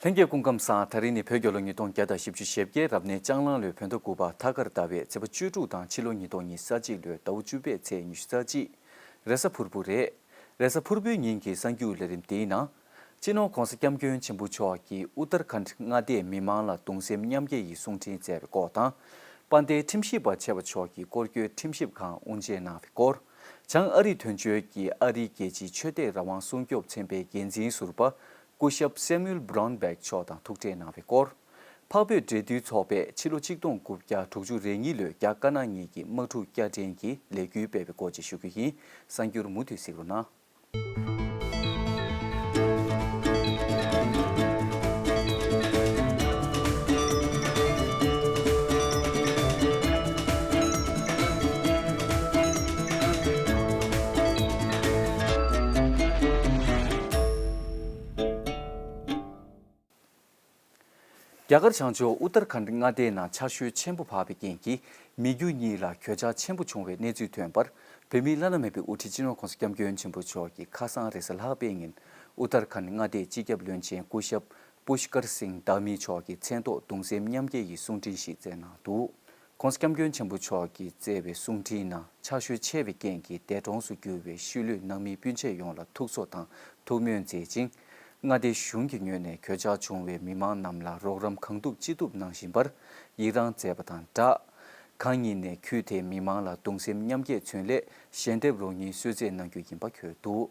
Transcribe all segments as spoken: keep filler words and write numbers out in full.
ལྷན་རྒྱས་སྐུ་ཁམས་བཟང་། ད་རིང་ནི་བོད་རྒྱལ་ལོ་ཉིས་སྟོང་བརྒྱ་དང་བཞི་བཅུ་ཞེ་བརྒྱད། རབ་གནས་ལྕགས་གླང་ལོའི་བོད་ཟླ་དགུ་པ་ཐ་སྐར་ཟླ་བའི་ཚེས་པ་བཅུ་དྲུག་དང་ཕྱི་ལོ་ཉིས་སྟོང་ཉི་ཤུ་རྩ་གཅིག་ཟླ་བ་བཅུ་པའི་ཚེས་ཉི་ཤུ་རྩ་གཅིག་རེས་གཟའ་ཕུར་བུ་རེད། རེས་གཟའ་ཕུར་བུའི་ཉིན་གྱི་གསར་འགྱུར་ལས་རིམ་འདིའི་ནང་། སྤྱི་ནོར་༧གོང་ས་༧སྐྱབས་མགོན་ཆེན་པོ་མཆོག་གིས་ཨུ་ཏར་ཁཱན་མངའ་སྡེའི་མི་མང་ལ་གདུང་སེམས་མཉམ་སྐྱེད་ཀྱི་གསུང་འཕྲིན་བསྩལ་བའི་སྐོར་དང་། དཔལ་ལྡན་ཁྲིམས་ཞིབ་པ་ཆེ་བ་མཆོག་གིས་སྐོར་སྐྱོད་ཁྲིམས་ཞིབ་ཁང་དབུ་འབྱེད་གནང་བའི་སྐོར། བྱང་ཨ་རིར་ཐོན་བྱོལ་གྱི་ཨ་རིའི་རྒྱལ་སྤྱིའི་ཆོས་དད་རང་དབང་སྲུང་སྐྱོབ་ཚན་པའི་འགན་འཛིན་ཟུར་པ་སྐུ་ཞབས་སེ་མུ་ཨེལ་བྷ་རོན་བྷེག་མཆོག་དང་ཐུག་འཕྲད་གནང་བའི་སྐོར། འཕགས་བོད་འབྲེལ་མཐུད་ཚོགས་པས་ཕྱི་ལོ་ཆིག་སྟོང་དགུ་བརྒྱ་དྲུག་ཅུ་རེ་གཉིས་ལོའི་རྒྱ་དཀར་ནག་གཉིས་ཀྱི་དམག་འཁྲུག་བསྐྱར་འགྲན་གྱི་ལས་འགུལ་སྤེལ་བའི་སྐོར་བཅས་ཞུ་རྒྱུ་ཡིན། གསར་འགྱུར་མུ་མཐུད་གཟིགས་རོགས་གནང་། རྒྱ་གར་བྱང་ཕྱོགས་ཨུ་ཏར་ཁཱན་མངའ་སྡེའི་ནང་ཆར་ཞོད་ཆེན་པོ་བབས་པའི་རྐྱེན་གྱིས་མི་རྒྱུ་གཉིས་ལ་གོད་ཆག་ཆེན་པོ་བྱུང་བའི་གནས་ཚུལ་ཐོན་པར། བོད་མིའི་བླ་ན་མེད་པའི་དབུ་ཁྲིད་སྤྱི་ནོར་༧གོང་ས་༧སྐྱབས་མགོན་ཆེན་པོ་མཆོག་གིས་ཁ་སང་རེས་གཟའ་ལྷག་པའི་ཉིན་ཨུ་ཏར་ཁཱན་མངའ་སྡེའི་སྤྱི་ཁྱབ་བློན་ཆེན་སྐུ་ཞབས་པུཤ་ཀར་སིང་དྷ་མི་མཆོག་གི་མཚན་ཐོག་གདུང་སེམས་མཉམ་སྐྱེད་ཀྱི་གསུང་འཕྲིན་ཞིག་བསྩལ་གནང་འདུག༧གོང་ས་༧སྐྱབས་མགོན་ཆེན་པོ་མཆོག་གིས་བསྩལ་བའི་གསུང་འཕྲིན་ནང་། ཆར་ཞོད་ཆེ་བའི་རྐྱེན་གྱིས་འདས་གྲོངས་སུ་གྱུར་བའི་ཤུལ་ལུས་ནང་མི་སྤུན་མཆེད་ཡོངས་ལ་ཐུགས་གསོ་དང་ཐུགས་སྨོན་མཛད་ཅིང་། མངའ་སྡེ་གཞུང་གི་ངོས་ནས་གོད་ཆག་བྱུང་བའི་མི་མང་རྣམས་ལ་རོགས་རམ་གང་ཐུབ་ཅི་ཐུབ་གནང་བཞིན་པར་ཡི་རངས་མཛད་པ་དང་སྦྲགས། གང་ཉིད་ནས་ཁུལ་དེའི་མི་མང་ལ་གདུང་སེམས་མཉམ་སྐྱེད་མཚོན་སླད་ཞལ་འདེབས་རོགས་གཉིས་གསོལ་སྩལ་གནང་རྒྱུ་ཡིན་པ་འཁོད་འདུག་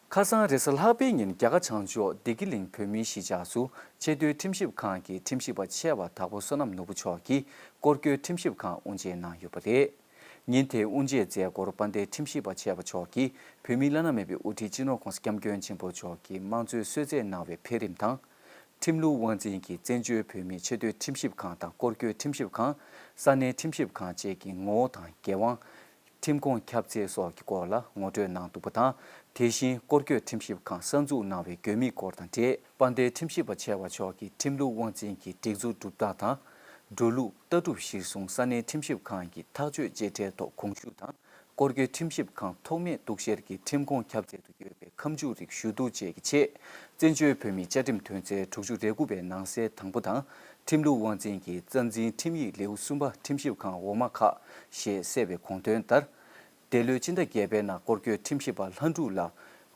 ཁ་སང་རེས་གཟའ་ལྷག་པའི་ཉིན་རྒྱ་གར་བྱང་ཕྱོགས་བདེ་སྐྱིད་གླིང་བོད་མིའི་གཞིས་ཆགས་སུ་ཆེས་མཐོའི་ཁྲིམས་ཞིབ་ཁང་གི་ཁྲིམས་ཞིབ་པ་ཆེ་བ་དྭགས་པོ་བསོད་ནམས་ནོར་བུ་མཆོག་གིས་སྐོར་སྐྱོད་ཁྲིམས་ཞིབ་ཁང་དབུ་འབྱེད་གནང་ཡོད་པ་རེད། ཉིན་དེའི་དབུ་འབྱེད་མཛད་སྒོར་དཔལ་ལྡན་ཁྲིམས་ཞིབ་པ་ཆེ་བ་མཆོག་གིས་བོད་མིའི་བླ་ན་མེད་པའི་དབུ་ཁྲིད་སྤྱི་ནོར་༧གོང་ས་༧སྐྱབས་མགོན་ཆེན་པོ་མཆོག་གིས་དམངས་གཙོའི་གསོལ་སྩལ་གནང་བའི་འཕེལ་རིམ་དང་། ཁྲིམས་ལུགས་དབང་འཛིན་གྱིས་བཙན་བྱོལ་བོད་མིའི་ཆེས་མཐོའི་ཁྲིམས་ཞིབ་ཁང་དང་སྐོར་སྐྱོད་ཁྲིམས་ཞིབ་ཁང་། ས་གནས་ཁྲིམས་ཞིབ་ཁང་བཅས་ཀྱི་ངོ་བོ་དང་འགན་དབང་། ཁྲིམས་ཁོངས་ཁྱབ་ཚད་སོགས་ཀྱི་སྐོར་ལ་ངོ་སྤྲོད་གནང་འདུག་པ་དང་། དེ་བཞིན་སྐོར་སྐྱོད་ཁྲིམས་ཞིབ་ཁང་གསར་འཛུགས་གནང་བའི་དགོས་དམིགས་སྐོར་དང་འབྲེལ། དཔལ་ལྡན་ཁྲིམས་ཞིབ་པ་ཆེ་བ་མཆོག་གིས་ཁྲིམས་ལུགས་དབང་འཛིན་གྱི་སྒྲིག་འཛུགས་གྲུབ་སྟངས་དང་། འགྲོ་ལུགས་ལྟ་གྲུབ་གཞིར་བཟུང་ས་གནས་ཁྲིམས་ཞིབ་ཁང་གི་ཐག་གཅོད་བཅད་ཁྲའི་ཐོག་དགོངས་ཞུ་དང་། སྐོར་སྐྱོད་ཁྲིམས་ཞིབ་ཁང་ཐོགས་མེད་གཏུག་བཤེར་གྱི་ཁྲིམས་ཁོངས་ཁྱབ་ཚད་དུ་ཡོད་པའི་ཁ་མཆུ་རིགས་ཞུ་གཏུག་བཅས་ཀྱི་ཆེད། བཙན་བྱོལ་བོད་མིའི་བཅའ་ཁྲིམས་དོན་ཚན་དྲུག་ཅུ་རེ་དགུ་པའི་ནང་གསེས་དང་པོ་དང་། ཁྲིམས་ལུགས་དབང་འཛིན་གྱི་རྩ་འཛིན་ཁྲིམས་ཡིག་ལེའུ་གསུམ་པ་ཁྲིམས་ཞིབ་ཁང་འོག་མ་ཁག་ཞེས་གསལ་བའི་དགོངས་དོན་ལྟར། འདས་ལོའི་སྤྱི་ཟླ་བརྒྱད་པའི་ནང་སྐོར་སྐྱོད་ཁྲིམས་ཞིབ་པ་ལྷ་འབྲུག་ལགས་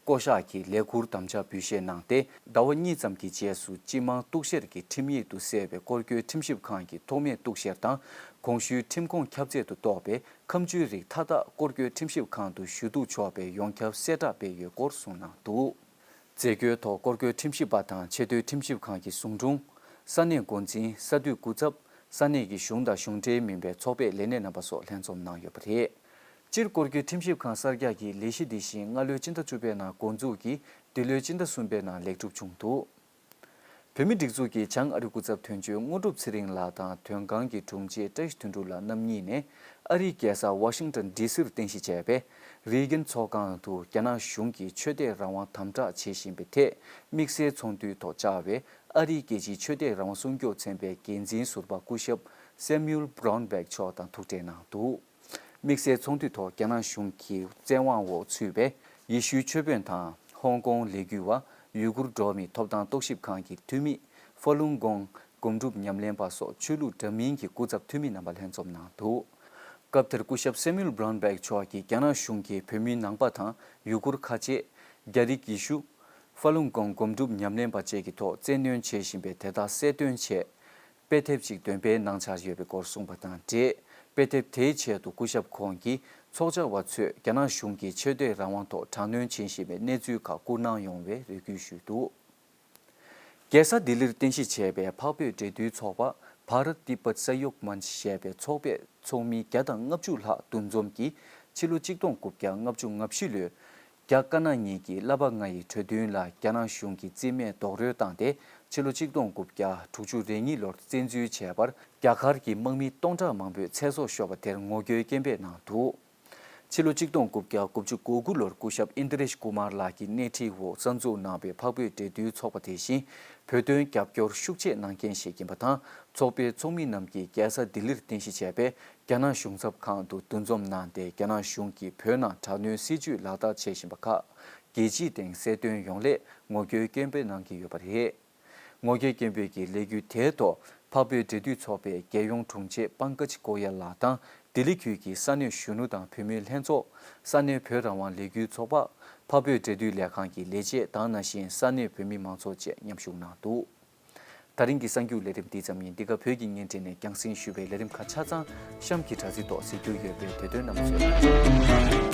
བསྐོ་གཞག་གིས་ལས་འཁུར་དམ་བཅའ་འབུལ་བཞེས་གནང་སྟེ། ཟླ་བ་གཉིས་ཙམ་གྱི་རྗེས་སུ་སྤྱི་དམངས་གཏུག་བཤེར་གྱི་ཁྲིམས་ཡིག་ཏུ་གསལ་བའི་སྐོར་སྐྱོད་ཁྲིམས་ཞིབ་ཁང་གི་ཐོགས་མེད་གཏུག་བཤེར་དང་། གོང་ཞུས་ཁྲིམས་ཁོངས་ཁྱབ་ཚད་དུ་གཏོགས་པའི་ཁ་མཆུའི་རིགས་མཐའ་དག་སྐོར་སྐྱོད་ཁྲིམས་ཞིབ་ཁང་དུ་ཞུ་གཏུག་ཆོག་པའི་ཡོངས་ཁྱབ་གསལ་བསྒྲགས་སྤེལ་ཡོད་སྐོར་གསུངས་གནང་འདུག་མཛད་སྒོའི་ཐོག་སྐོར་སྐྱོད་ཁྲིམས་ཞིབ་པ་དང་ཆེས་མཐོའི་ཁྲིམས་ཞིབ་ཁང་གི་ཟུང་དྲུང་། ས་གནས་འགོ་འཛིན། ས་འཐུས་སྐུ་ཚབ། ས་གནས་ཀྱི་གཞུང་དང་གཞུང་འབྲེལ་མིན་པའི་ཚོགས་པའི་ལས་སྣེ་རྣམ་པ་སོགས་ལྷན་འཛོམས་གནང་ཡོད་པ་རེད། སྤྱིར་སྐོར་སྐྱོད་ཁྲིམས་ཞིབ་ཁང་གསར་རྒྱག་གི་ལས་གཞི་འདི་བཞིན་སྔ་ལོའི་སྤྱི་ཟླ་བཅུ་པའི་ནང་འགོ་འཛུགས་ཀྱིས་འདི་ལོའི་སྤྱི་ཟླ་གསུམ་པའི་ནང་ལེགས་གྲུབ་བྱུང་འདུག་བོད་མིའི་སྒྲིག་འཛུགས་ཀྱི་བྱང་ཨ་རི་སྐུ་ཚབ་དོན་གཅོད་དངོས་གྲུབ་ཚེ་རིང་ལགས་དང་དོན་ཁང་གི་དྲུང་ཆེ་བཀྲ་ཤིས་དོན་གྲུབ་ལགས་རྣམ་གཉིས་ནས་ཨ་རིའི་རྒྱལ་ས་ཝ་ཤིང་ཊོན་ཌི་སིར་རྟེན་གཞི་བྱས་པའི་རེ་གན་ཚོགས་ཁང་དུ་རྒྱ་ནག་གཞུང་གིས་ཆོས་དད་རང་དབང་དམ་དྲག་བྱེད་བཞིན་པའི་ཐད་དམིགས་བསལ་ཚོགས་འདུའི་ཐོག་བཅར་བའི་ཨ་རིའི་རྒྱལ་སྤྱིའི་ཆོས་དད་རང་དབང་སྲུང་སྐྱོབ་ཚན་པའི་འགན་འཛིན་ཟུར་པ་སྐུ་ཞབས་སེ་མིའུལ་བྷ་རོན་བྷེག་མཆོག་དང་ཐུག་འཕྲད་གནང་འདུག་དམིགས་བསལ་ཚོགས་འདུའི་ཐོག་རྒྱ་ནག་གཞུང་གི་བཙན་དབང་འོག་ཚུད་པའི་ཡེ་ཤུའི་ཆོས་དཔོན་དང་ཧོང་ཀོང་ལས་འགུལ་བ། ཡུ་གུར་འགྲོ་བ་མིའི་ཐོབ་ཐང་རྟོག་ཞིབ་ཁང་གི་འཐུས་མི། ཧྥ་ལུང་ཀོང་སྒོམ་སྒྲུབ་ཉམས་ལེན་པ་སོགས་ཆོས་ལུགས་འདྲ་མིན་གྱི་སྐུ་ཚབ་འཐུས་མི་རྣམ་པ་ལྷན་འཛོམས་གནང་འདུག་སྐབས་དེར་སྐུ་ཞབས་སེ་མིའུལ་བྷ་རོན་བྷེག་མཆོག་གིས་རྒྱ་ནག་གཞུང་གིས་བོད་མིའི་ནང་པ་དང་ཡུ་གུར་ཁ་ཆེ། རྒྱ་རིགས་ཡེ་ཤུ། ཧྥ་ལུང་ཀོང་སྒོམ་སྒྲུབ་ཉམས་ལེན་པ་བཅས་ཀྱི་ཐོག་བཙན་གནོན་བྱེད་བཞིན་པའི་དེ་དག་གསལ་སྟོན་ཆེད། དཔེ་དེབ་ཅིག་འདོན་སྤེལ་གནང་འཆར་ཡོད་པའི་སྐོར་གསུངས་པ་དང་འབྲེལ། དཔེ་དེབ་དེའི་ཆེད་དུ་སྐུ་ཞབས་ཁོང་གིས་ཚོགས་བཅར་བ་ཚོས་རྒྱ་ནག་གཞུང་གིས་ཆོས་དད་རང་དབང་ཐོག་དྲག་གནོན་བྱེད་བཞིན་པའི་གནས་ཚུལ་ཁག་བསྐུར་གནང་ཡོང་བའི་རེ་སྐུལ་ཞུས་འདུག་རྒྱལ་ས་ལྡི་ལིར་རྟེན་གཞི་བྱས་པའི་འཕགས་བོད་འབྲེལ་མཐུད་ཚོགས་པ་བྷ་རཏ་ཏི་པད་ས་ཡོག་མན་ཆི་ཞེས་པའི་ཚོགས་པས་ཚོགས་མི་བརྒྱ་དང་ལྔ་བཅུ་ལྷག་འདུ་འཛོམས་ཀྱིས་ཕྱི་ལོ་ཆིག་སྟོང་དགུ་བརྒྱ་ལྔ་བཅུ་ང་བཞི་ལོའི་རྒྱ་དཀར་ནག་གཉིས་ཀྱི་བསླབ་པ་ལྔ་ཡི་གྲོས་མཐུན་ལ་རྒྱ་ནག་གཞུང་གིས་རྩིས་མེད་རྡོག་རོལ་བཏང་སྟེ། ཕྱི་ལོ་ཆིག་སྟོང་དགུ་བརྒྱ་དྲུག་ཅུ་རེ་གཉིས་ལོར་བཙན་འཛུལ་བྱས་པར། རྒྱ་གར་གྱི་དམག་མི་སྟོང་ཕྲག་མང་པོས་ཚེ་སྲོག་ཤོར་བ་དེར་ངོ་རྒོལ་སྐད་འབོད་གནང་འདུག་ཕྱི་ལོ་ཆིག་སྟོང་དགུ་བརྒྱ་དགུ་བཅུ་གོ་དགུ་ལོར་སྐུ་ཞབས་ཨིན་དི་རེཤ་ཀུ་མར་ལགས་ཀྱི་སྣེ་ཁྲིད་འོག་གསར་འཛུགས་གནང་བའི་འཕགས་བོད་འབྲེལ་མཐུད་ཚོགས་པ་དེ་བཞིན་བོད་དོན་རྒྱབ་སྐྱོར་ཤུགས་ཆེ་གནང་མཁན་ཞིག་ཡིན་པ་དང་། ཚོགས་པའི་ཚོགས་མི་རྣམས་ཀྱིས་རྒྱལ་ས་ལྡི་ལིར་རྟེན་གཞི་བྱས་པའི་རྒྱ་ནག་གཞུང་ཚབ་ཁང་དུ་འདུ་འཛོམས་གནང་སྟེ། རྒྱ་ནག་གཞུང་གིས་བོད་ནང་དྲག་གནོན་སྲིད་བྱུས་ལག་བསྟར་བྱེད་བཞིན་པ་ཁག་རྒྱལ་སྤྱིའི་སྟེང་གསལ་སྟོན་ཡོང་སླད་ངོ་རྒོལ་སྐད་འབོད་གནང་གི་ཡོད་པ་རེད། ངོ་རྒོལ་སྐད་འབོད་ཀྱི་ལས་འགུལ་དེའི་ཐོག་འཕགས་བོད་འབྲེལ་མཐུད་ཚོགས་པའི་རྒྱལ་ཡོངས་དྲུང་ཆེ་པང་ཀ་ཇི་ཀོ་ཡ་ལགས་དང་ལྡི་ལི་ཁུལ་གྱི་ས་གནས་གཞོན་ནུ་དང་བུད་མེད་ལྷན་ཚོགས། ས་གནས་བོད་རང་དབང་ལས་འགུལ་ཚོགས་པ། འཕགས་བོད་འབྲེལ་མཐུད་ལས་ཁང་གི་ལས་བྱེད་དང་ནང་བཞིན་ས་གནས་བོད་མི་མང་ཚོགས་བཅས་མཉམ་ཞུགས་གནང་འདུག། ད་རིང་གི་གསར་འགྱུར་ལས་རིམ་འདི་ཙམ་ཡིན། འདི་ག་བོད་ཀྱི་བརྙན་འཕྲིན་ནས་རྒྱང་སྲིང་ཞུས་པའི་ལས་རིམ་ཁག་ཆ་ཚང་གཤམ་གྱི་དྲ་ཚིགས་ཐོག་གཟིགས་རྒྱུ་ཡོད་པས་དེ་དོན་རྣམས་གཟིགས་རོགས།